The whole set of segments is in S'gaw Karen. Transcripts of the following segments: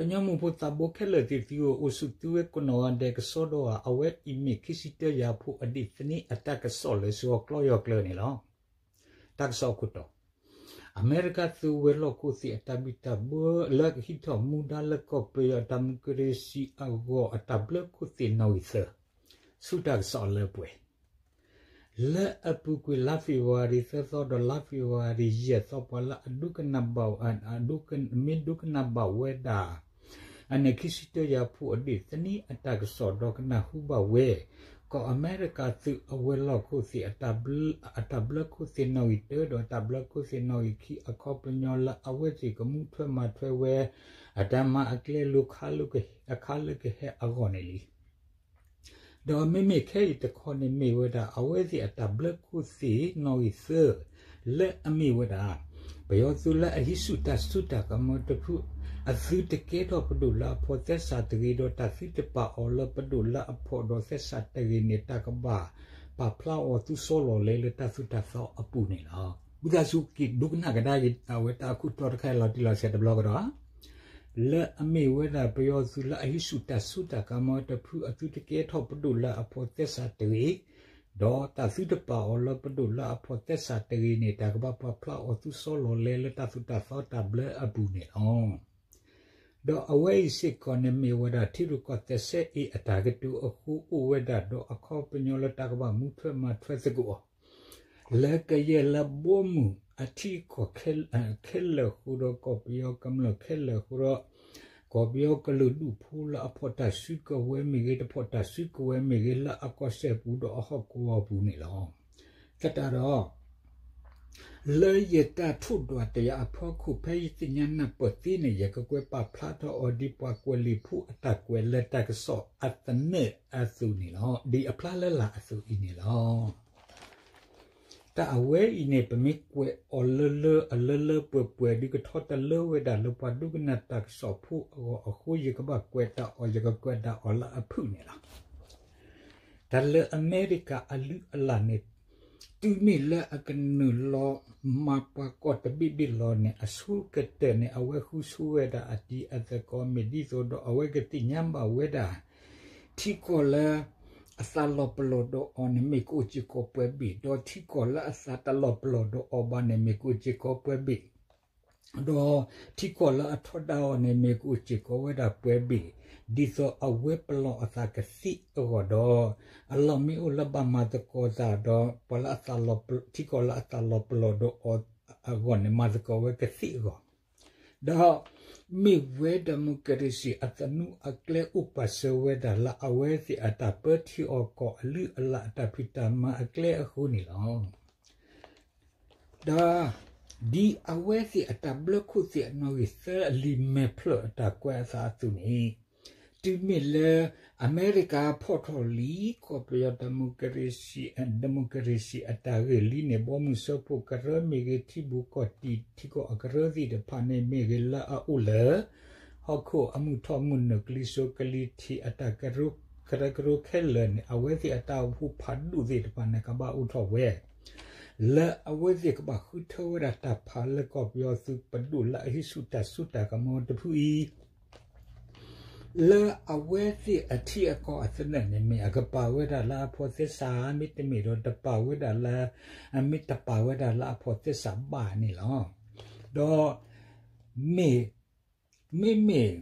ကညီမိၢ်ဖိသးဘိခဲလၢာ်သ့ၣ်သုဧၢ, အိၣ်ဆူၣ်သုဝဲကိးနီၢ်ဂၤဒဲးကစီဒီဧါ, အဝဲအံၤမ့ၢ်ခံဆံတၢယၤဖိအဒ့ၣ်သန့အတၢ်ကစီၣ်လၢဆှီကျီယီၤကျၢန့ၣ်လီၤ. တၢ်ကစီၣ်အခိၣ်တီ, အမဲရကၤသုးဝဲၤလီၢ်ခိၣ်သ့ၣ်အတၢ်ဘံၣ်တၢ်ဘၢလၢကဟံးထီၣ်မူဒါလၢကီၢ်ပယီၤတၢ်မူကရ့စံအဂီၢ် အတၢ်ဘျၢခိၣ်သ့ၣ်နီၣ်ဂံၢ်သၢ ဆူတၢ်ကစီၣ်အလၢအပှဲၤ လၢအပူၤကွံာ်လါဖ့ၤဘြူၤအါရံၤသၢသီဒီးလါဖ့ၤဘြူၤအါရံၤယဲၢ်သီ ပှၤလၢအဒိကနၣ်ဘၣ်, မ့ၢ်ဒိကနၣ်ဘၣ်ဝဲဒၣ် အန့ၣ်ခံဆံတၢယၤဖိအဒ့ၣ်သန့အတၢ်ကစီၣ်ဒီးကနၢ်ဟူဘၣ်ဝဲ ကီၢ်အမဲရကၤသုးအဝဲၤလီၢ်ခိၣ်သ့ၣ် အတၢ်ဘျၢခိၣ်သ့ၣ်နီၣ်ဂံၢ်တၢဒီးအတၢ်ဘျၢခိၣ်သ့ၣ်နီၣ်ဂံၢ်ခံ အခီပညီလၢအဝဲသ့ၣ်ကမူထွဲမၤထွဲဝဲ အတၢ်မၤအကျဲလိၤ အခါလၢကဟဲအဂီၢ်န့ၣ်လံ. ဒီးမ့မ့ၢ်ခဲအံၤတခီန့ၣ်မ့ၢ်ဝဲဒၣ် အဝဲသ့ၣ်အတၢ်ဘျၢခိၣ်သ့ၣ်နီၣ်ဂံၢ်သၢ လၢအမ့ၢ်ဝဲဒၣ် ပယီၤသုးလၢအဟံးဆူၣ်တၢ်စိတၢ်ကမီၤတဖု အသုတကဲထီၣ်ပဒိၣ်လၢအဖိးသဲစးတဂ့ၤ ဒီးတၢ်သုတပာ်အီၤလၢပဒိၣ်လၢအဖိးဒီးသဲစးတဂ့ၤန့ၣ် တၢ်ကဘၣ်ပာ်ဖျါအီၤသုစီလီၤလဲလၢတၢ်သိၣ်တၢ်သီအပူၤန့ၣ်လီၤ. ဝံသးစူၤက့ၤဒိကနၣ်ကဒါက့ၤ အဝဲတၢ်အခိၣ်တီတခါအံၤလီၤတံၢ်လီၤဆဲးတဘျီကဒီး လၢအမ့ၢ်ဝဲဒၣ် ပယီၤသုးလၢအဟံးဆူၣ်တၢ်စိတၢ်ကမီၤတဖု အသုတကဲထီၣ်ပဒိၣ်လၢအဖိးသဲစးတဂ့ၤ, ဒီးတၢ်သုတပာ်အီၤလၢပဒိၣ်လၢအဖိးသဲစးတဂ့ၤန့ၣ် တၢ်ကဘၣ်ပာ်ဖျါအီၤသုစီလီၤလဲလၢတၢ်သိၣ်တၢ်သီတၢ်ဘျၢအပူၤန့ၣ်လီၤ. ဒီးအဝဲအံၤစ့ၢ်ကီးန့ၣ်မ့ၢ်ဝဲဒၣ် ထံရူၢ်ကီၢ်သဲးစဲအ့ၣ်အတၢ်ကတိၤအဃိအိၣ်ဝဲဒၣ် ဒီးအခီပညီလၢတၢ်ကဘၣ်မူထွဲမၤထွဲသကိးအီၤ လၢကယဲၢ်လၢဘီမုၢ်အထံအကီၢ်ခဲလၢာ်အဃိဒီး ကီၢ်ပယီၤကမျၢၢ်ခဲလၢာ်အဃိဒီး ကီၢ်ပယီၤကလုာ်ဒူၣ်ဖိလၢအဖီၣ်တၢ်စုကဝဲၤမ့ၢ်ဂ့ၤ တဖီၣ်တၢ်စုကဝဲၤမ့ၢ်ဂ့ၤ လၢအကီၢ်စဲၣ်ပူၤဒီးအဟီၣ်ကဝီၤပူၤန့ၣ်လီၤ. သတးဒီး လၢယတၢ်ထိၣ်ဒွးတယၤအဖီခိၣ် ဖဲယသ့ၣ်ညါနၢ်ပၢၢ်သ့န့ၣ် ယကကွဲးပာ်ဖျါထီၣ်အီၤ ဒ်ပှၤကွဲးလံာ်ဖိအတၢ်ကွဲးလၢတၢ်ကစီၣ်အသနၢၣ်အသိးန့ၣ်လီၤ. ဒ်အဖျါလၢလာ်အသိးအံၤန့ၣ်လီၤ. တၢ်အဝဲအံၤန့ၣ် ပမ့ၢ်ကွဲးအီၤလၢလၢအလၢလၢပှဲၤပှဲၤ ဒုးကထီတလၢဝဲဒၣ်လၢပှၤဒိကနၣ်တၢ်ကစီၣ်ဖိအဂီၢ်အဃိ ယကဘၣ်ကွဲးတၢ်အီၤ ယကကွဲးတၢ်အီၤလၢအဖုၣ်န့ၣ်လီၤ. တၢ်လၢအမဲရကၤအလုၢ်အလၢ်န့ၣ် တုၤမ့ၢ်လၢအကနုာ်လီၤမၤပှၤကီၢ်တဘ့ၣ်ဘ့ၣ်လီၤန့ၣ် အဆိကတၢၢ်န့ၣ် အဝဲဃုဆိဝဲဒၣ်အတံၤအသကိး မ့ၢ်ဒ်သိးဒီးအဝဲကသ့ၣ်ညါဘၣ်ဝဲဒၣ် ထံကီၢ်လၢအသးလီၤပလိာ်ဒီးအီၤန့ၣ် မ့ၢ်ကအိၣ်စ့ၢ်ကီးပှဲၤဘ့ၣ်, ဒီးထံကီၢ်လၢအသးတလီၤပလိာ်ဒီးအီၤဘၣ်န့ၣ် မ့ၢ်ကအိၣ်စ့ၢ်ကီးပှဲၤဘ့ၣ် ဒီးထံကီၢ်လၢအထီဒါအီၤန့ၣ် မ့ၢ်ကအိၣ်စ့ၢ်ကီးဝဲဒၣ်ပှဲၤဘ့ၣ်, ဒ်သိးအဝဲပလီၢ်အသးကသ့အဂီၢ်ဒီး အလီၢ်မ့ၢ်အိၣ်လၢဘၣ်မၤသကိးသးဒီး ပှၤလၢအသး, ထံကီၢ်လၢအသးလီၤပလိာ်ဒီးအီၤအဂီၢ်န့ၣ် မၤသကိးဝဲကသ့အဂီၢ်, ဒီးမ့ၢ်ဝဲ democracy အသနူအကျဲအိၣ်ပာ်စၢၤဝဲဒၣ်လၢအဝဲသ့ၣ်အတၢ်ပၢထံအီၣ်ကီၢ်အလုၢ်အလၢ်အတၢ်ဖံးတၢ်မၤအကျဲအဃိန့ၣ်လီၤ. ဒီး ဒ်အဝဲသ့ၣ်အတၢ်ဘျၢခိၣ်သ့ၣ်အနီၣ်ဂံၢ်သၢအလံာ်မဲာ်ဖျၢၣ်အတၢ်ကွဲးအသးအသိးန့ၣ်, တုၤမ့ၢ်လၢအမဲရကၤဖီၣ်ထီၣ်လံ ကီၢ်ပယီၤ democracy, democracy အတၢ်ဂ့ၢ်လံန့ၣ် ဘီမုၢ်စၢဖှိၣ်ကရၢမ့ၢ်ဂ့ၤ ထံဘူၣ်ကီၢ်တံၢ် ထံကီၢ်အကရၢသ့ၣ်တဖၣ်န့ၣ်မ့ၢ်ဂ့ၤ လၢအအိၣ်လၢ ဟီၣ်ခိၣ်အမုၢ်ထီၣ်မုၢ်နုာ် ကလံၤစိးကလံၤထံးအတၢ်ကရၢကရိခဲလၢာ်န့ၣ် အဝဲသ့ၣ်အတၢ်အိၣ်ဖှိၣ်ဖးဒိၣ်သ့ၣ်တဖၣ်န့ၣ် ကဘၣ်အိၣ်ထီၣ်ဝဲ လၢအဝဲသ့ၣ်ကဘၣ်ဃုထၢဝဲဒၣ်တၢ်ဖးလၢကီၢ်ပယီၤသုးပဒိၣ်လၢအဟံးဆူၣ်တၢ်စိတၢ်ကမီၤတဖုအံၤ လၢအဝဲသ့ၣ်အထံအကီၢ်အသနၢၣ်န့ၣ် မ့ၢ်အကပာ်ဝဲဒၣ်လၢအဖိးသဲစး မ့တမ့ၢ်ဒီးတပာ်ဝဲဒၣ်လၢ မ့ၢ်တပာ်ဝဲဒၣ်လၢအဖိးသဲစးဘၣ်န့ၣ်လီၤ. ဒီး မ့ၢ် မ့မ့ၢ်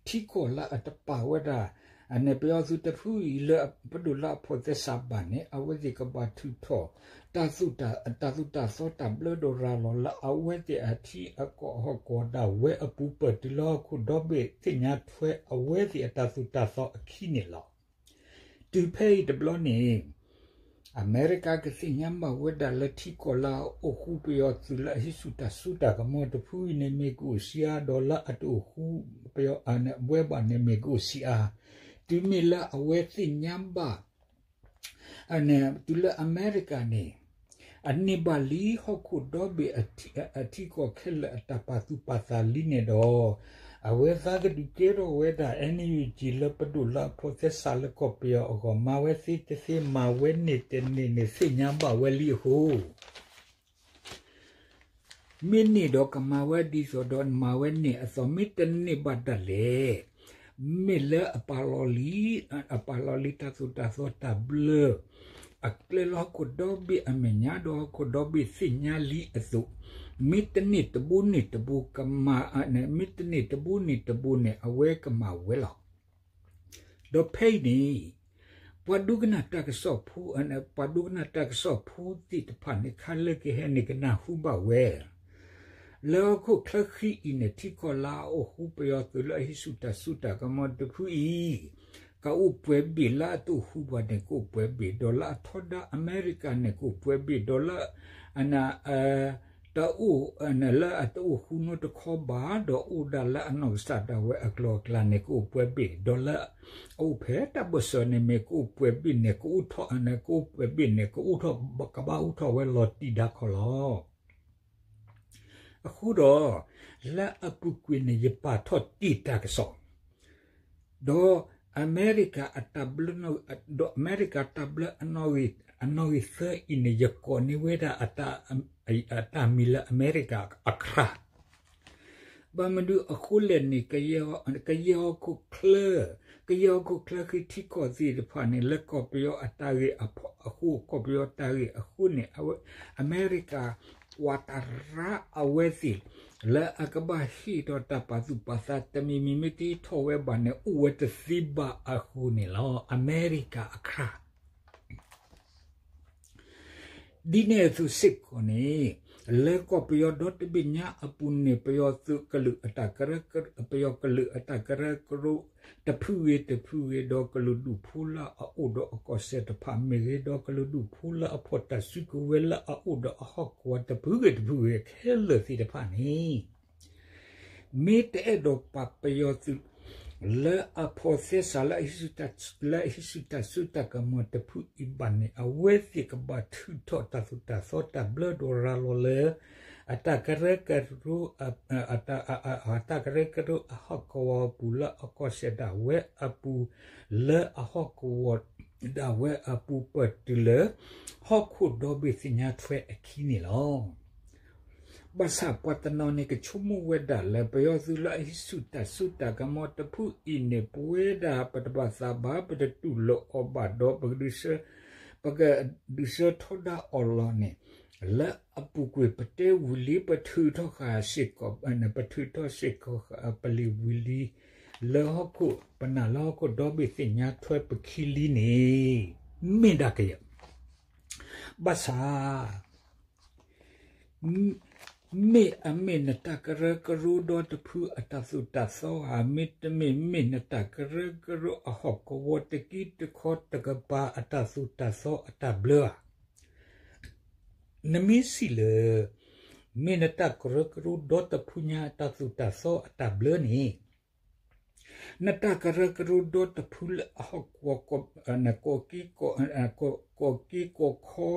ထံကီၢ်လၢအတပာ်ဝဲဒၣ် အန့ၣ် ပယီၤသုးတဖုအံၤလၢပဒိၣ်လၢအဖိးသဲစးဘၣ်န့ၣ် အဝဲသ့ၣ်ကဘၣ်ထုးထီၣ် တၢ်သိၣ်တၢ်သီတၢ်ဘျၢဒီးရၤလီၤလၢ အဝဲသ့ၣ်အထံအကီၢ်ဟီၣ်ကဝီၤဒၣ်ဝဲအပူၤ ပတုၤလၢဟီၣ်ခိၣ်ဒီဘ့ၣ်သ့ၣ်ညါထွဲအဝဲသ့ၣ်အတၢ်သိၣ်တၢ်သီအခံန့ၣ်လီၤ. တုၤဖဲအံၤတဘျီန့ၣ် အမဲရကၤကသ့ၣ်ညါဘၣ်ဝဲဒၣ်လၢထံကီၢ်လၢအအိၣ်ဃူပယီၤသုးလၢအဟံးဆူၣ်တၢ်စိတၢ်ကမီၤတဖုအံၤန့ၣ် မ့ၢ်ကအိၣ်ဆံးအါ ဒီးလၢအတအိၣ်ဃူပယီၤအဝဲဘၣ်န့ၣ် မ့ၢ်ကအိၣ်ဆံးအါ, တုၤမ့ၢ်လၢအဝဲသ့ၣ်ညါဘၣ် တုၤလၢအမဲရကၤန့ၣ် အန့ၢ်ဘၣ်လံဟီၣ်ခိၣ်ဒီဘ့ၣ်အထံကီၢ်ခဲလၢာ်အတၢ်ပာ်သူၣ်ပာ်သးလံန့ၣ်ဒီး အဝဲသးကဒုးကဲထီၣ်ဝဲဒၣ် NUG လၢပဒိၣ်လၢအဖိးသဲစးလၢကီၢ်ပယီၤအဂီၢ် မၤဝဲသ့တသ့ မၤဝဲန့ၢ်တန့ၢ်န့ၣ် သ့ၣ်ညါဘၣ်ဝဲလံအဃိ မ့ၢ်န့ၢ်ဒီးကမၤဝဲဒ်သိးဒီးမၤဝဲန့ၢ်အသိး မ့ၢ်တန့ၢ်ဘၣ်ဒၣ်လဲာ် မ့ၢ်လၢအပာ်လီၤလံ, အပာ်လီၤလံတၢ်သိၣ်တၢ်သီတၢ်ဘျၢ အကျဲလၢဟီၣ်ခိၣ်ဒီဘ့ၣ်အမဲာ်ညါ ဒီးဟီၣ်ခိၣ်ဒီဘ့ၣ်သ့ၣ်ညါလံအသိး, မ့ၢ်တန့ၢ်တဘိန့ၢ်တဘိကမၤ, မ့ၢ်တန့ၢ်တဘိန့ၢ်တဘိန့ၣ် အဝဲကမၤဝဲလီၤ. ဒီးဖဲအံၤန့ၣ် ပှၤဒိကနၣ်တၢ်ကစီၣ်ဖိ, ပှၤဒိကနၣ်တၢ်ကစီၣ်ဖိသ့ၣ်တဖၣ်န့ၣ် ခါလၢကဟဲန့ၣ် ကနၢ်ဟူဘၣ်ဝဲ လၢဟီၣ်ခိၣ်ချၢဃံအံၤန့ၣ် ထံကီၢ်လၢအအိၣ်ဃူပယီၤသုးလၢအဟံးဆူၣ်တၢ်စိတၢ်ကမီၤတဖုအံၤ ကအိၣ်ပှဲၤဘ့ၣ်လၢအတအိၣ်ဃူဘၣ်န့ၣ် ကအိၣ်ပှဲၤဘ့ၣ် ဒီးလၢအထီဒါအမဲရကၤန့ၣ် ကအိၣ်ပှဲၤဘ့ၣ် ဒီးလၢ တအိၣ်, လၢအတအိၣ်ဃူနီတခီဘၣ် ဒီးအိၣ်ဒၣ်လၢအနီၢ်ကစၢ်ဒၣ်ဝဲအကျိၤအကျဲန့ၣ် ကအိၣ်ပှဲၤဘ့ၣ် ဒီးလၢအအိၣ်ဖဲတၢ်ဘၢၣ်စၢၤန့ၣ်မ့ၢ် ကအိၣ်ပှဲၤဘ့ၣ်န့ၣ် ကအိၣ်ထီၣ်, ကအိၣ်ပှဲၤဘ့ၣ်န့ၣ် ကအိၣ်ထီၣ်, ကဘၣ်အိၣ်ထီၣ်ဝဲလီၤတံၢ်ဒါခီလီၤ. အဃိဒီး လၢအပူၤကွံာ်န့ၣ် ယပာ်ထီၣ်တ့ၢ်တၢ်ကစီၣ် ဒီးအမဲရကၤအတၢ်ဘျၢ, ဒီးအမဲရကၤတၢ်ဘျၢ အနီၣ်ဂံၢ်သၢအံၤန့ၣ် ယကိးန့ၢ်ဝဲဒၣ် အတၢ်မံၤလၢအမဲရကၤအခရၢၣ် ဘၣ်မနုၤအဃိလဲၣ်န့ၣ် ကယဲၢ်ဟီၣ်ခိၣ်ချၢ, ကယဲၢ်ဟီၣ်ခိၣ်ချၢဃံထံကီၢ်သ့ၣ်တဖၣ်န့ၣ် လၢကီၢ်ပယီၤအတၢ်ဂ့ၢ်အဃိ, ကီၢ်ပယီၤတၢ်ဂ့ၢ်အဃိန့ၣ် အမဲရကၤ ကွၢ်တရါအဝဲသ့ၣ် လၢအကဘၣ်ဟ့ၣ်ထီၣ်တၢ်ပာ်သူၣ်ပာ်သးတမံၤမံၤ မ့ၢ်တဟ့ၣ်ထီၣ်ဝဲဘၣ်န့ၣ် အိၣ်ဝဲတသ့ဘၣ်အဃိန့ၣ်လီၤ. အမဲရကၤအခရၣ် ဒ်န့ၣ်အသိးစ့ၢ်ကီးန့ၣ် လၢကီၢ်ပယီၤဒီတဘ့ၣ်ညါအပူၤန့ၣ် ပယီၤသုးကလုာ်အတၢ်ကရၢ, ပယီၤကလုာ်အတၢ်ကရၢကရိတဖုဂ့ၤတဖုဂ့ၤ ဒီးကလုာ်ဒူၣ်ဖိလၢအအိၣ်ဒီးအကီၢ်စဲၣ်တဖၣ်မ့ၢ်ဂ့ၤ ဒီးကလုာ်ဒူၣ်ဖိလၢအဖီၣ်တၢ်စုကဝဲၤလၢအအိၣ်ဒီးအဟီၣ်ကဝီၤတဖုဂ့ၤတဖုဂ့ၤခဲလၢာ်သ့ၣ်တဖၣ်န့ၣ် မ့ၢ်တအဲၣ်ဒိးပာ်ပယီၤသုး လၢအဖိးသဲစးလၢ လၢအဟံးဆူၣ်တၢ်စိတၢ်ကမီၤတဖုအံၤဘၣ်န့ၣ် အဝဲသ့ၣ်ကဘၣ်ထုးထီၣ်တၢ်သိၣ်တၢ်သီတၢ်ဘျၢဒီးရၤလီၤလၢ အတၢ်ကရၢကရိ အတၢ်ကရၢကရိအဟီၣ်ကဝီၤအပူၤ လၢအကီၢ်စဲၣ်ဒၣ်ဝဲအပူၤ လၢအဟီၣ်ကဝီၤဒၣ်ဝဲအပူၤ ပၢၢ်တုၤလၢ ဟီၣ်ခိၣ်ဒီဘ့ၣ်သ့ၣ်ညါထွဲအခံန့ၣ်လီၤ. ဘၣ်ဆၣ်ပှၤတနီၤန့ၣ် ကဆိကမိၣ်ဝဲဒၣ်လၢ ပယီၤသုးလၢအဟံးဆူၣ်တၢ်စိတၢ်ကမီၤတဖုအံၤန့ၣ် ပဝဲဒၣ်ပတဘၣ်သးဘၣ် ပတတူၢ်လိာ်အီၤဘၣ်ဒီး ပကဒုးဆၢ, ပကဒုးဆၢထီဒါအီၤလီၤန့ၣ် လၢအပူၤကွံာ်ပတဲဝံၤလံ ပထုးထီၣ်ဃာ်စ့ၢ်ကီး, ပထုးထီၣ်စ့ၢ်ကီးဃာ်ပလံာ်ဝံၤလံ လၢဟီၣ်ခိၣ် ပနာ်လၢဟီၣ်ခိၣ်ဒီဘ့ၣ်သ့ၣ်ညါထွဲပခံလံန့ၣ် မ့ၢ်ဒၣ်ကယဲၢ် ဘၣ်ဆၣ် မ့ၢ်အမ့ၢ်နတၢ်ကရၢကရိဒီတဖုအတၢ်သိၣ်တၢ်သီဧါ, မ့တမ့ၢ် မ့ၢ်နတၢ်ကရၢကရိအဟီၣ်ကဝီၤတကံတခီတကပၤအတၢ်သိၣ်တၢ်သီအတၢ်ဘျၢဧါ. နမ့ၢ်စံးလၢ မ့ၢ်နတၢ်ကရၢကရိဒီတဖုညါအတၢ်သိၣ်တၢ်သီအတၢ်ဘျၢန့ၣ် နတၢ်ကရၢကရိဒီတဖုလၢအဟီၣ်ကဝီၤ ကီၢ်က့ကီၢ်ခီ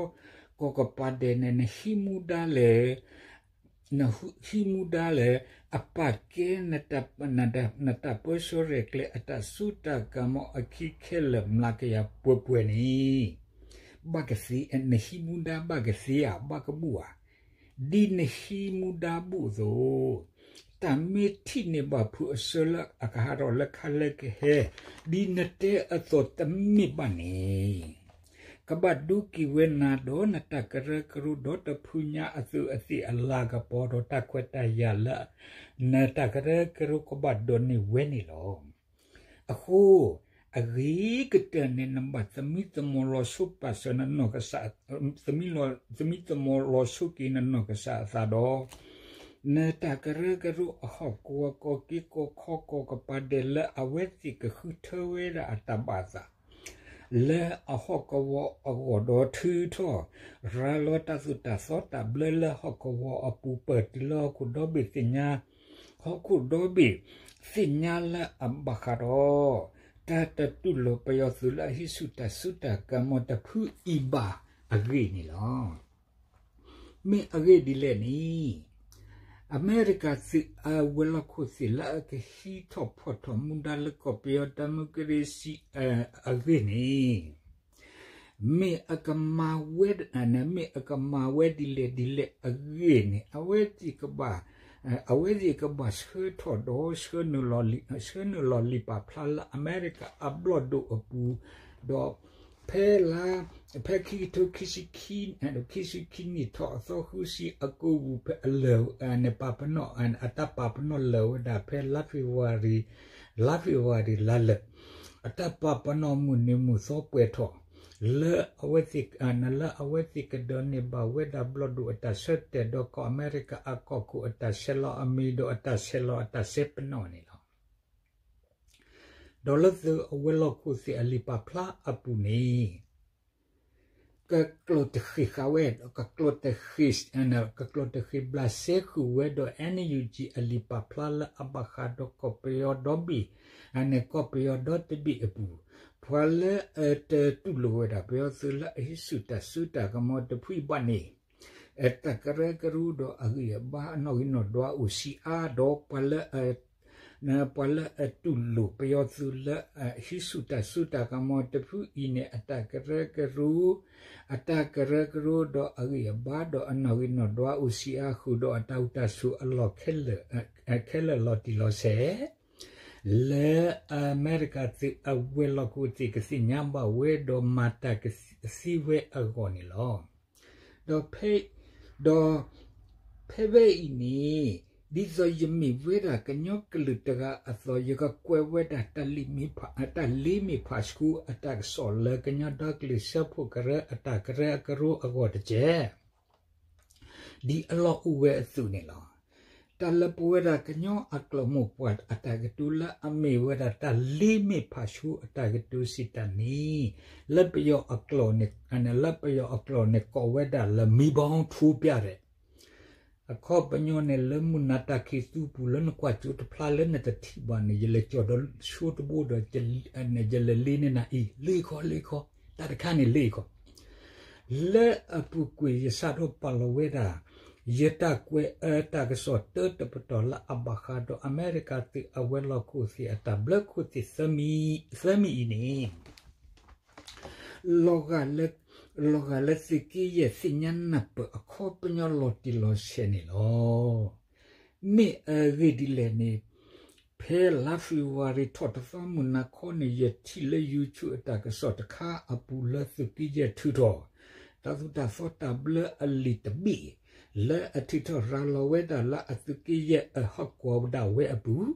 ကီၢ်ကပၤဒဲးန့ၣ် နဟံးမူဒါလဲၣ်, နဟံးမူဒါလဲၣ်, အပာ်ကဲ နတၢ်ပၢဆှၢရဲၣ်ကျဲၤ အတၢ်စိတၢ်ကမီၤအခံခဲလၢာ်မျးကယၤပှဲၤပှဲၤန့ၣ် ဘၣ်ကသ့, နဟံးမူဒါဘၣ်ကသ့ဧါ, ဘၣ်ကဘူၣ်ဧါ. ဒ်နဟံးမူဒါဘူၣ်အသိး တၢ်မ့ၢ်ထံၣ်န့ၢ်ဘၣ်ဖုးအဆၢလၢအကဟးထီၣ်လၢခါလၢကဟဲ ဒ်နတဲအသိးတမ့ၢ်ဘၣ်န့ၣ် ကဘၣ်ဒိက့ၤဝဲနၤဒီး နတၢ်ကရၢကရိဒီတဖုညါအသုးအသ့ၣ်အလၤကပီၤဒီး တၢ်ခွဲးတၢ်ယာ်လၢ နတၢ်ကရၢကရိကဘၣ်ဒိးန့ၢ်ဝဲန့ၣ်လီၤ. အဃိ အဂ့ၤကတၢၢ်န့ၣ် နဘၣ်သမံသမိးလီၤဆိပာ်စၢၤနနီၢ်ကစၢ်, သမံသမိးလီၤဆိက့ၤနနီၢ်ကစၢ်အသးဒီး နတၢ်ကရၢကရိအဟီၣ်ကဝီၤ ကီၢ်က့ကီၢ်ခီ ကီၢ်ကပၤဒဲးလၢအဝဲသ့ၣ်ကဃုထၢဝဲဒၣ်အတၢ်ဘၣ်သး လၢအဟီၣ်ကဝီၤအဂီၢ်ဒီးထုးထီၣ် ရၤလီၤတၢ်သိၣ်တၢ်သီတၢ်ဘျၢလၢဟီၣ်ကဝီၤအပူၤ ပၢၢ်တုၤလၢဟီၣ်ခိၣ်ဒီဘ့ၣ်သ့ၣ်ညါ, ဟီၣ်ခိၣ်ဒီဘ့ၣ်သ့ၣ်ညါလၢအဘၣ်ဃးဒီး တၢ်တတူၢ်လိာ်ပယီၤသုးလၢအဟံးဆူၣ်တၢ်စိတၢ်ကမီၤတဖုအံၤဘၣ်အဂ့ၢ်န့ၣ်လီၤ. မ့ၢ်အဂ့ၢ်ဒ်လဲၣ်န့ၣ် အမဲရကၤသုးအဝဲၤလီၢ်ခိၣ်သ့ၣ်လၢအကဟံးထီၣ်ဖီၣ်ထီၣ်မူဒါလၢကီၢ်ပယီၤ democracy အဂ့ၢ်န့ၣ် မ့ၢ်အကမၤဝဲ မ့ၢ်အကမၤဝဲဒ်လဲၣ်ဒ်လဲၣ်အဂ့ၢ်န့ၣ် အဝဲသ့ၣ်ကဘၣ် အဝဲသ့ၣ်ကဘၣ်ဆှၢထီၣ်ဒီး ဆှၢနုာ်လီၤလံာ်ပာ်ဖျါလၢအမဲရကၤအဘျီၣ်ဒိၣ်အပူၤ ဒီး ဖဲလါ ဖဲခံကထိခံဆံခံ ခံဆံခံနံၣ်ထီၣ်အသီဃုဆံအကိာ်ပူၤ ဖဲအလၢာ်န့ၣ် ပာ်ပနီၣ် အတၢ်ပာ်ပနီၣ်လၢာ်ဝဲဒၣ်ဖဲလါ February လါ February လါလၢာ် အတၢ်ပာ်ပနီၣ်မုၢ်နံၤမုၢ်သီပှဲၤထီၣ် လၢအဝဲသ့ၣ် လၢအဝဲသ့ၣ်ကဒိးန့ၢ်ဘၣ်ဝဲဒၣ်ဘျီၣ်ဒိၣ်အတၢ်ဆၢတဲာ်ဒီးကီၢ်အမဲရကၤအကီၢ်ခိၣ်အတၢ်ဆဲးလီၤအမံၤဒီးအတၢ်ဆဲးလီၤအတၢ်ဆဲးပနီၣ်န့ၣ်လီၤ. ဒီးလၢသုးအဝဲၤလီၢ်ခိၣ်သ့ၣ်အလံာ်ပာ်ဖျါအပူၤန့ၣ် ကကျိာ်တဃ့ၢ်ဃာ်ဝဲ ကကျိာ်တဃ့ၢ် ကကျိာ်တဃ့ၢ်ဘျးစဲဃုာ်ဝဲဒီး NUG အလံာ်ပာ်ဖျါလၢအဘၣ်ဃးဒီးကီၢ်ပယီၤဒီဘ့ၣ် န့ၣ် ကီၢ်ပယီၤဒီတဘ့ၣ်အပူၤ ပှၤလၢအတတူၢ်လိာ်ဝဲဒၣ်ပယီၤသုးလၢအဟံးဆူၣ်တၢ်စုကဝဲၤတဖုအံၤဘၣ်န့ၣ် တၢ်ကရၢကရိဒီးအဂံၢ်အဘါအနီၣ်ဂံၢ်နီၣ်ဒွးအိၣ်ဆံးအါဒီး ပှၤလၢ ပှၤလၢအတူၢ်လိာ်ပယီၤသုးလၢအဟံးဆူၣ်တၢ်စုကဝဲၤတဖုအံၤန့ၣ် အတၢ်ကရၢကရိ အတၢ်ကရၢကရိဒီးအဂံၢ်အဘါဒီးအနီၣ်ဂံၢ်နီၣ်ဒွးအိၣ်ဆံးအါဃုာ်ဒီး အတၢ်အိၣ်တၢ်ဆိးအလီၢ်ခဲလၢာ် ခဲလၢာ်လီၤတံၢ်လီၤဆဲး လၢအမဲရကၤသုးအဝဲၤလီၢ်ခိၣ်သ့ၣ်ကသ့ၣ်ညါဘၣ်ဝဲဒီး မၤတၢ်ကသ့ဝဲအဂီၢ်န့ၣ်လီၤ. ဒီး ဒီး ဖဲဖဲအံၤန့ၣ် ဒ်သိးယမ့ၢ်ဝဲဒၣ်ကညီကလုာ်တဂၤအသိး ယကကွဲးဝဲဒၣ်တၢ်လ့မ့ၢ်ဖးဆှူအတၢ်ကစီၣ်လၢကညီဒီကလုာ်စၢဖှိၣ်ကရၢအတၢ်ကရၢကရိအဂီၢ်တက့ၢ် ဒ်အလီၢ်အိၣ်ဝဲအသိးန့ၣ်လီၤ. တၢ်လၢပဝဲဒၣ်ကညီအကျိာ်မိၢ်ပှၢ်အတၢ်ကတိၤလၢအမ့ၢ်ဝဲဒၣ်တၢ်လ့မ့ၢ်ဖးဆှူအတၢ်ကတိၤစံးတၢ်န့ၣ် လၢပယီၤအကျိာ်န့ၣ် လၢပယီၤအကျိာ်န့ၣ် ကိးဝဲဒၣ်လၢ မီးပွန်းထိုးပြတယ် အခီပညီန့ၣ် လၢမုၢ်နၤတၢ်ခံးသူပူၤလၢနကွၢ်ကၠိတဖျါလၢနတထံၣ်ဘၣ်န့ၣ် ယလဲၤကၠီၣ်ဒီးဆိတဘိဒီး ယလဲၤလ့န့ၢ်နၤအံၤ လ့ခီလ့ခီ တၢ်တခါန့ၣ်လ့ခီ လၢအပူၤကွံာ်ယစးထီၣ်ပာ်လီၤဝဲဒၣ် ယတၢ်ကွဲးအၢတၢ်ကစီၣ်တၢတပတီၢ်လၢအဘၣ်ဃးဒီးအမဲရကၤသုးအဝဲၤလီၢ်ခိၣ်သ့ၣ်အတၢ်ဘျၢခိၣ်သ့ၣ်သၢမံၤအံၤန့ၣ် လီၤဂာ်လၢ လီၤဂာ်လၢသုးက့ယဲၢ်သ့ၣ်ညါနၢ်ပၢၢ်အခီပညီလီၤတံၢ်လီၤဆဲးန့ၣ်လီၤ. မ့ၢ်အဂ့ၢ်ဒ်လဲၣ်န့ၣ် ဖဲလါ February ထီၣ်တသီမုၢ်နၤခီန့ၣ် ယထံၣ်လၢ YouTube အတၢ်ကစီၣ်တခါအပူၤလၢသုးက့ယဲၢ်ထုးထီၣ် တၢ်သိၣ်တၢ်သီတၢ်ဘျၢအလံာ်တဘ့ၣ် လၢအထုးထီၣ်ရၤလီၤဝဲဒၣ်လၢအသုးက့ယဲၢ်အဟီၣ်ကဝီၤဒၣ်ဝဲအပူၤ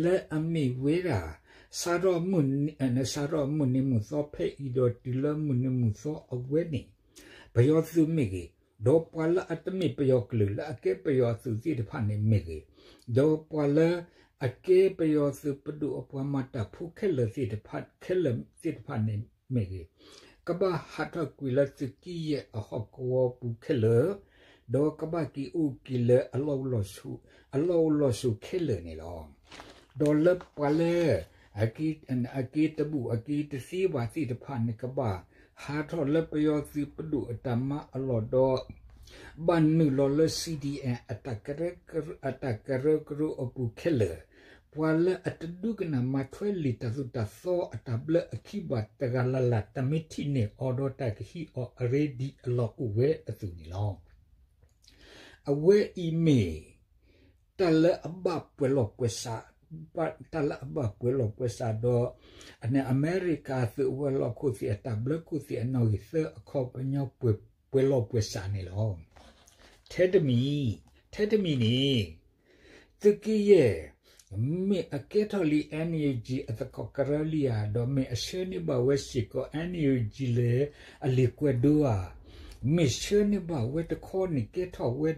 လၢအမ့ၢ်ဝဲဒၣ် စးထီၣ် စးထီၣ်မုၢ်နံၤမုၢ်သီဖဲအံၤဒီးတုၤလၢမုၢ်နံၤမုၢ်သီအဝဲန့ၣ် ပယီၤသုးမ့ၢ်ဂ့ၤ, ဒီးပှၤလၢအတမ့ၢ်ပယီၤကလုာ်လၢအကဲပယီၤအသုးသ့ၣ်တဖၣ်န့ၣ်မ့ၢ်ဂ့ၤ, ဒီးပှၤလၢအကဲပယီၤသုးပဒိၣ်အပှၤမၤတၢ်ဖိခဲလၢာ်သ့ၣ်တဖၣ် ခဲလၢာ်သ့ၣ်တဖၣ်န့ၣ်မ့ၢ်ဂ့ၤ, ကဘၣ်ဟးထီၣ်ကွံာ်လၢသုးက့ယဲၢ်အဟီၣ်ကဝီၤပူၤခဲလၢာ်, ဒီးကဘၣ်က့ၤအိၣ်က့ၤလၢအလီၢ်အိၣ်လီၢ်ဆိးခဲလၢာ်န့ၣ်လီၤ. ဒီးလၢပှၤလၢ အက့ၤတဘူးအက့ၤတသ့ဘၣ်သ့ၣ်တဖၣ်န့ၣ် ကဘၣ်ဟးထီၣ်လၢပယီၤသုးပဒိၣ်အတၢ်မၤအလီၢ်ဒီး ဘၣ်နုာ်လီၤလၢ CDM အတၢ်ကရၢကရိအပူၤခဲလၢာ်, ပှၤလၢအတဒိကနၣ်မၤထွဲလံာ်တၢ်သိၣ်တၢ်သီအတၢ်ဘျၢအခံဘၣ်တဂၤလၢ်လၢ် တမ့ၢ်ထံၣ်န့ၢ်အီၤဒီးတၢ်ကဟံးအီၤအရ့ဒ်အလီၢ်အိၣ်ဝဲအသိးန့ၣ်လီၤ. အဝဲအံၤမ့ၢ် တၢ်လၢအဘၣ်ပှဲၤလီၤပှဲၤဆး, တၢ်လၢအဘၣ်ပှဲၤလီၤပှဲၤဆးဒီး အမဲရကၤသုးအဝဲၤလီၢ်ခိၣ်သ့ၣ်အတၢ်ဘျၢခိၣ်သ့ၣ်အနီၣ်ဂံၢ်သၢအခီပညီပှဲၤလီၤပှဲၤဆးန့ၣ်လီၤ. ထဲတမံၤ, ထဲတမံၤန့ၣ် သုးက့ယဲၢ် မ့ၢ်အကဲထီၣ်လံ NUG အသကိးကရၢလံဧါ, ဒီးမ့ၢ်အဆှၢန့ၢ်ဘၣ်ဝဲစ့ၢ်ကီး NUG လၢအလံာ်ကွဲးဒိဧါ, မ့ၢ်ဆှၢန့ၢ်ဘၣ်ဝဲတခီန့ၣ် ကဲထီၣ်ဝဲ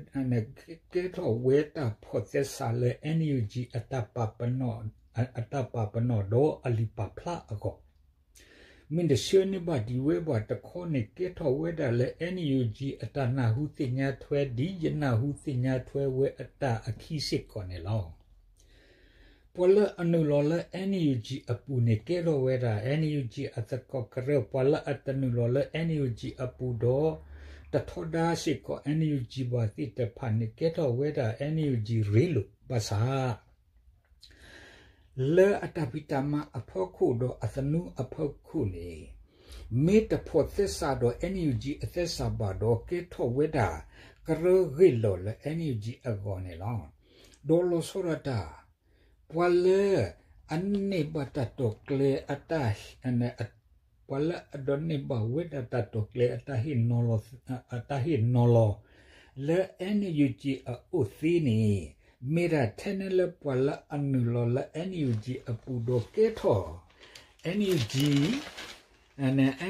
ကဲထီၣ်ဝဲတၢ်ဖီၣ်သဲစးလၢ NUG အတၢ်ပာ်ပနီၣ်, အတၢ်ပာ်ပနီၣ်ဒီးအလံာ်ပာ်ဖျါအဂီၢ်, မ့ၢ်တဆှၢန့ၢ်ဘၣ်ဒံးဝဲဘၣ်တခီန့ၣ် ကဲထီၣ်ဝဲဒၣ်လၢ NUG အတၢ်နၢ်ဟူသ့ၣ်ညါထွဲ ဒ်ယနၢ်ဟူသ့ၣ်ညါထွဲဝဲအတၢ်အခံစ့ၢ်ကီးန့ၣ်လီၤ. ပှၤလၢအနုာ်လီၤလၢ NUG အပူၤန့ၣ် ကဲထီၣ်ဝဲဒၣ် NUG အသကိးကရၢ, ပှၤလၢအတနုာ်လီၤလၢ NUG အပူၤဒီး တထီဒါစ့ၢ်ကီး NUG ဘၣ်သ့ၣ်တဖၣ်န့ၣ် ကဲထီၣ်ဝဲဒၣ် NUG ရ့လိာ်ဘၣ်ဆၣ် လၢအတၢ်ဖံးတၢ်မၤအဖီခိၣ်ဒီးအသနူအဖီခိၣ်န့ၣ် မ့ၢ်တဖိးသဲစးဒီး NUG အသဲစးဘၣ်ဒီး ကဲထီၣ်ဝဲဒၣ် ကရၢဂ့ၢ်လီၤလၢ NUG အဂီၢ်န့ၣ်လီၤ. ဒီးလီၤဆီဒၣ်တၢ် ပှၤလၢ အန့ၢ်ဘၣ်တၢ်တီၣ်ကျဲၤအတၢ် ပှၤလၢအဒိးန့ၢ်ဘၣ်ဝဲဒၣ်တၢ်တီၣ်ကျဲၤအတၢ်ဟ့ၣ်နီၤလီၤ အတၢ်ဟ့ၣ်နီၤလီၤ လၢ NUG အအိၣ်သ့န့ၣ် မ့ၢ်ဒၣ်ထဲန့ၣ်လၢပှၤလၢအနုာ်လီၤလၢ NUG အပူၤဒီးကဲထီၣ် NUG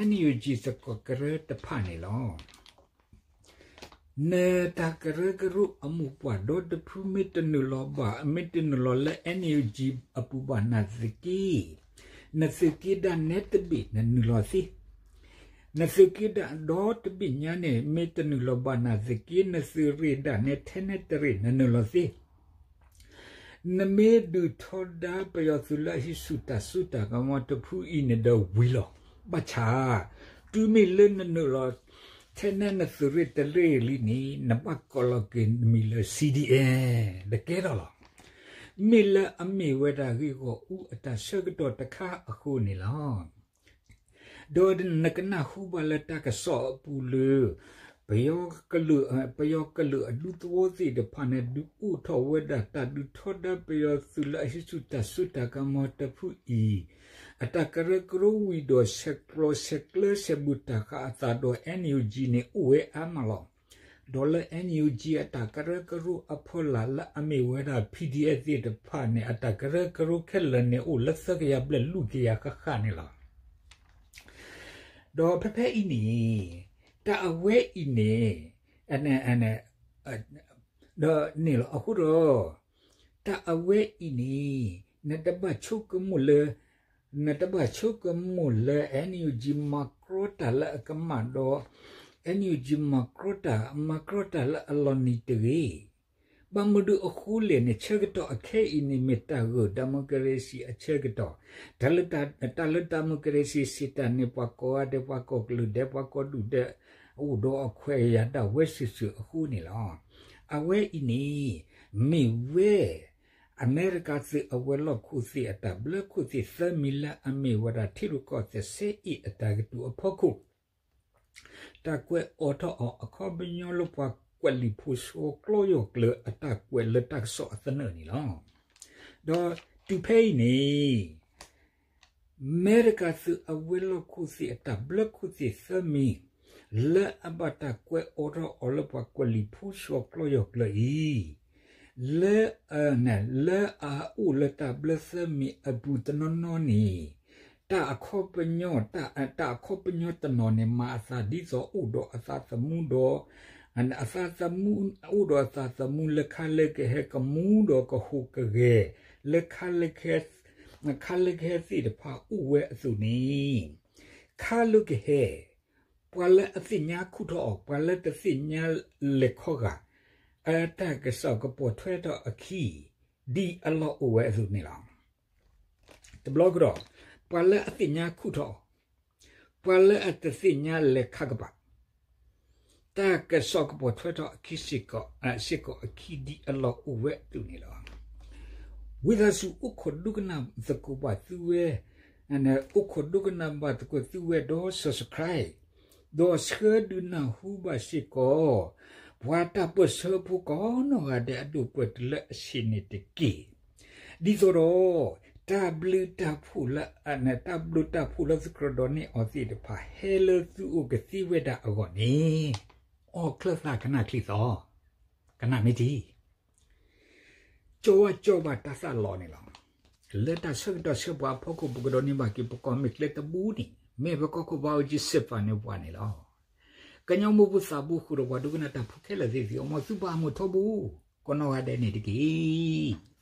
NUG သကိးကရၢတဖၣ်န့ၣ်လီၤ. နတၢ်ကရၢကရိအမိၢ်ပှၢ်ဒီတဖုမ့ၢ်တနုာ်လီၤဘၣ် မ့ၢ်တနုာ်လီၤလၢ NUG အပူၤဘၣ်နာ်သက့ နသုးက့ဒၣ်နဲတဘ့ၣ်နနုာ်လီၤသ့ နသုးက့ဒၣ်ဒီတဘ့ၣ်ညါန့ၣ် မ့ၢ်တနုာ်လီၤဘၣ်နာ်သက့ နသုးရ့ၣ်ဒၣ်နဲထဲနဲတရ့ၣ်နနုာ်လီၤသ့ နမ့ၢ်ဒုးထီဒါပယီၤသုးလၢအဟံးဆူၣ်တၢ်စိတၢ်ကမီၤတဖုအံၤန့ၣ်ဒီးဝံၤလီၤ. ဘၣ်ဆၣ် တုၤမ့ၢ်လၢနနုာ်လီၤ ထဲနဲနသုးရ့ၣ်တရ့ၣ်လံန့ၣ် နဘၣ်ကိးလီၤက့ၤနမံၤလၢ CDM တကဲထီၣ်လီၤ. မ့ၢ်လၢအမ့ၢ်ဝဲဒၣ်ဂ့ၢ်ဂီၢ်အူအတၢ်ဆၢကတီၢ်တခါအဃိန့ၣ်လီၤ. ဒီးနကနၢ်ဟူဘၣ်လၢတၢ်ကစီၣ်အပူၤလၢ ပယီၤကလုာ်အဒူသဝီသ့ၣ်တဖၣ်န့ၣ် ဒုးအိၣ်ထီၣ်ဝဲဒၣ်တၢ်ဒုးထီဒါပယီၤသုးလၢအဟံးဆူၣ်တၢ်စိတၢ်ကမီၤတဖုအံၤ အတၢ်ကရၢကရိဝံၤဒီး ဆဲးကျိးဆဲးကျၢဆဲးဘူးတၢ်ဃးအသးဒီး NUG န့ၣ်အိၣ်ဝဲအါမးလီၤ. ဒီးလၢ NUG အတၢ်ကရၢကရိအဖီလာ်လၢအမ့ၢ်ဝဲဒၣ် PDF သ့ၣ်တဖၣ်န့ၣ် အတၢ်ကရၢကရိခဲလၢာ်န့ၣ်အိၣ်လၢသၢကယၤဘျဲၣ်လွံၢ်ကယၤဃၣ်ဃၣ်န့ၣ်လီၤ. ဒီးဖဲဖဲအံၤန့ၣ် တၢ်အဝဲအံၤန့ၣ် ဒီးန့ၣ်လီၤအဃိဒီး တၢ်အဝဲအံၤန့ၣ် နတဘၣ်ဆိကမိၣ်လၢ နတဘၣ်ဆိကမိၣ်လၢ NUG မၤကြီတၢ်လၢအကမၣ်ဒီး NUG မၤကြီတၢ် မၤကြီတၢ်လၢအလီၤနံၤတဂ့ၤ. ဘၣ်မနုၤအဃိလဲၣ်န့ၣ် ဆၢကတီၢ်အခဲအံၤန့ၣ် မ့ၢ်တၢ်ဂုာ် democracy အဆၢကတီၢ်, တၢ်လၢ တၢ်လၢ democracy စံးတၢ်န့ၣ် ပှၤကိးဂၤဒဲး ပှၤကိးကလုာ်ဒဲး ပှၤကိးဒူၣ်ဒဲး အိၣ်ဒီးအခွဲးအယာ်ဒၣ်ဝဲစုာ်စုာ်အဃိန့ၣ်လီၤ. အဝဲအံၤန့ၣ် မ့ၢ်ဝဲ အမဲရကၤသုးအဝဲၤလီၢ်ခိၣ်သ့ၣ်အတၢ်ဘျၢခိၣ်သ့ၣ်သၢမံၤလၢအမ့ၢ်ဝဲဒၣ်ထံရူၢ်ကီၢ်သဲးစဲအ့ၣ်အတၢ်ကတိၤအဖီခိၣ် တၢ်ကွဲးအိးထီၣ်အီၤအခီပညီလၢပှၤကွဲးလံာ်ဖိစိၤကျီယီၢ်ကျၢၤအတၢ်ကွဲးလၢတၢ်ကစီၣ်အသနၢၣ်န့ၣ်လီၤ. ဒီးတုၤဖဲအံၤန့ၣ် မဲရကၤသုးအဝဲၤလီၢ်ခိၣ်သ့ၣ်အတၢ်ဘျၢခိၣ်သ့ၣ်သၢမံၤ လၢအဘၣ်တၢ်ကွဲးအိးထီၣ်အီၤလၢပှၤကွဲးလံာ်ဖိစိၤကျီယီၢ်ကျၢၤအံၤ လၢ လၢအအိၣ်လၢတၢ်ဘျၢသၢမံၤအပူၤတနီၤနီၤန့ၣ် တၢ်အခီပညီ တၢ်အခီပညီတနီၤန့ၣ် မၤအသးဒ်သိးအိၣ်ဒီးအသးသမူဒီး အသးသမူ အိၣ်ဒီးအသးသမူလၢခါလၢကဟဲကမူဒီးကဟူးကဂဲၤ လၢခါလၢကဟဲသ့ၣ်တဖၣ်အိၣ်ဝဲအသိးန့ၣ် ခါလၢကဟဲ ပှၤလၢအသ့ၣ်ညါခူၣ်ထီၣ်အီၤ ပှၤလၢတသ့ၣ်ညါလဲၤခီဂာ် အတၢ်ကစီၣ်ကပိာ်ထွဲထီၣ်အခံ ဒ်အလီၢ်အိၣ်ဝဲအသိးန့ၣ်လီၤ. တဘျီကဒီး ပှၤလၢအသ့ၣ်ညါခူၣ်ထီၣ်အီၤ ပှၤလၢအတသ့ၣ်ညါလဲၤခးကပၤ တၢ်ကစီၣ်ကပိာ်ထွဲထီၣ်အခံစ့ၢ်ကီး စ့ၢ်ကီးအခံဒ်အလီၢ်အိၣ်ဝဲအသိးန့ၣ်လီၤ. ဝံသးစူၤအိၣ်ခိးဒိကနၣ်သကိးဘၣ်သုဝဲ အိၣ်ခိးဒိကနၣ်ဘၣ်သကိးသုဝဲဒီး subscribe ဒီးဆှၢဒုးနၢ်ဟူဘၣ်စ့ၢ်ကီး ပှၤတၢ်ပၢၢ်ဆၢဖိကိးနီၢ်ဂၤဒဲးအဒိၣ်ပှဲၤတုၤလၢအဆံးန့ၣ်တက့ၢ်. ဒ်သိးဒီး တၢ်ဘျုးတၢ်ဖှိၣ်လၢ တၢ်ဘျုးတၢ်ဖှိၣ်လၢသုကြၢးဒိးန့ၢ်အီၤသ့ၣ်တဖၣ် ဟဲလၢသုအိၣ်ကသ့ဝဲဒၣ်အဂီၢ်န့ၣ် အီၣ်ချၢသးကနၣ်ချံသီ ကနၣ်မ့ၢ်ထံ ကၠီဝါကၠီဘၣ်တၢ်သးလီၤန့ၣ်လီၤ. လၢတၢ်ဆၢကတီၢ်ဆၢပှၤအဖီခိၣ် ပကဒိးန့ၢ်ဘၣ်က့ၤပကီၢ်မ့ၢ်ကျဲတဘိန့ၣ် မ့ၢ်ပကီၢ်ခိၣ်ဘါအူကၠံစ့ၣ်ပာ်န့ၢ်ပှၤန့ၣ်လီၤ. ကညီမိၢ်ဖိသးဘိဃုာ်ဒီးပှၤဒိကနၣ်တၢ်ဖိခဲလၢာ်သ့ၣ်သ့ၣ် မ်သုဘၣ်မုာ်ထီဘိ ကိးနီၢ်ဂၤဒဲးန့ၣ်တက့ၢ်.